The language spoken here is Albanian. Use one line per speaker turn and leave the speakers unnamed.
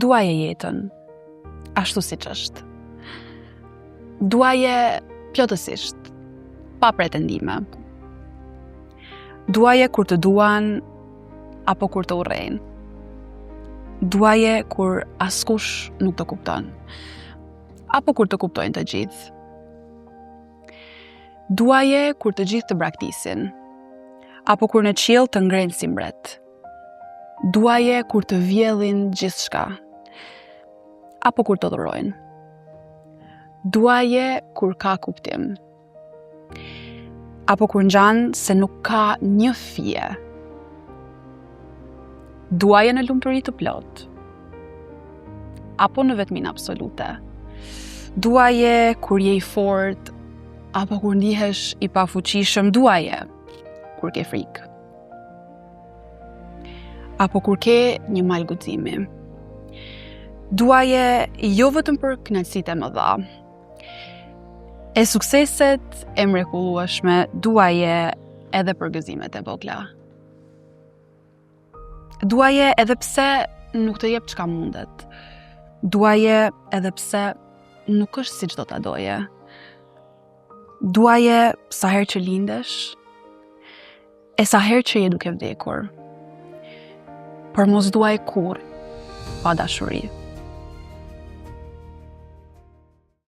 Duaje jetën, ashtu siç është. Duaje plotësisht, pa pretendime. Duaje kur të duan apo kur të urrejnë. Duaje kur askush nuk të kupton, apo kur të kuptojnë të gjithë. Duaje kur të gjithë të braktisin, apo kur në qiell të ngrenë si mbret. Duaje kur të vjedhin gjithçka, apo kur të dhurojnë. Duaje kur ka kuptim, apo kur ngjan se nuk ka një fije. Duaje në lumturi të plotë, apo në vetminë absolute. Duaje kur je i fortë, apo kur ndihesh i pafuqishëm, duaje kur ke frikë. Apo kur ke një mal guximi. Duaje jo vetëm për kënaqësitë e mëdha. E sukseset e mrekullueshme, duaje edhe për gëzimet e vogla. Duaje edhe pse nuk të jep çka mundet. Duaje edhe pse nuk është siç do ta doje. Duaje sa herë që lindesh e sa herë që je duke vdekur. Por mos duaj kurrë pa dashuri.